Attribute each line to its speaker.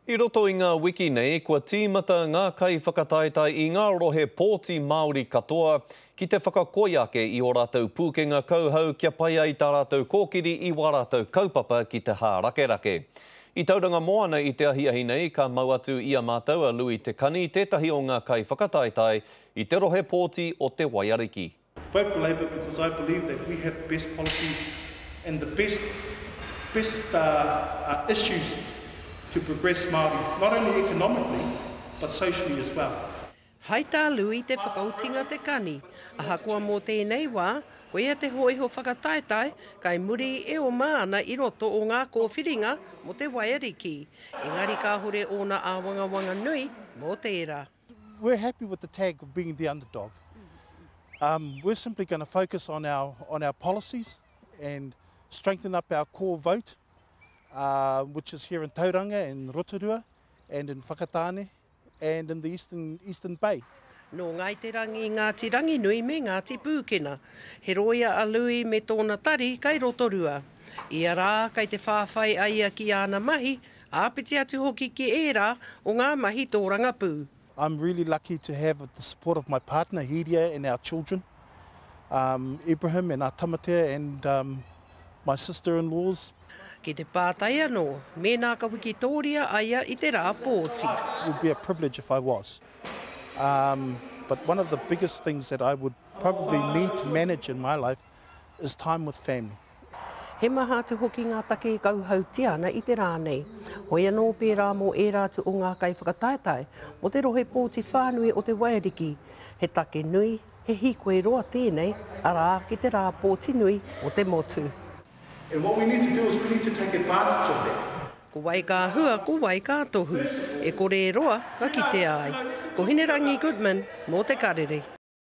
Speaker 1: I roto i ngā wiki nei, kua tīmata ngā kaiwhakataetae i ngā rohe pōti Māori katoa ki te whakakoi ake i ō rātou pūkenga kauhau kia pai ai tā rātou kōkiri i wā rātou kaupapa ki te hārakerake. I Tauranga Moana i te ahiahi nei, ka mau atu i a mātou a Louis Te Kani, tētahi o ngā kaiwhakataetae i te rohe pōti o Te Waiariki.
Speaker 2: Vote for Labour because I believe that we have the best policies and the best best uh, uh, issues to progress Māori, not only economically, but socially as well.
Speaker 3: Hai tā Louis te whakaotinga te kani, ahakoa mō tēnei wā, koia te hōiho whakataetae kai muri e oma ana i roto o ngā kōwhiringa mō te waiariki, engari kāhore ōna āwangawanga nui mō tērā.
Speaker 2: We're happy with the tag of being the underdog. Um, we're simply going to focus on our, on our policies and strengthen up our core vote, uh, which is here in Tauranga and Rotorua and in Whakatane and in the Eastern, Eastern Bay.
Speaker 3: Nō Ngāi Te Rangi, Ngāti Ranginui me Ngāti Pūkena. He rōia a Louis me tōna tari kai Rotorua. Ia rā, kai te whāwhai a ia ki āna mahi, āpiti atu hoki ki ērā o ngā mahi tōrangapū.
Speaker 2: I'm really lucky to have the support of my partner Hiria and our children, um, Ibrahim and Atamatea and um, my sister-in-laws.
Speaker 3: Ki te pātai anō, mēnā ka wikitōria a ia i te rā pōti.
Speaker 2: It would be a privilege if I was. Um, but one of the biggest things that I would probably need to manage in my life is time with family.
Speaker 3: He maha atu hoki ngā take e kauhautia ana i te rā nei. Hoi anō pērā mō ērā atu o ngā kaiwhakataetae mō te rohe pōti whānui o Te Waiariki, he take nui, he hīkoi roa tēnei, arā, ki te rā pōti nui o te motu.
Speaker 2: And what we need to do is we need to take advantage of that.
Speaker 3: Ko wai ka hua, ko wai ka tohu. E kore e roa, ka kitea ai. Ko Hinerangi Goodman mō Te Karere.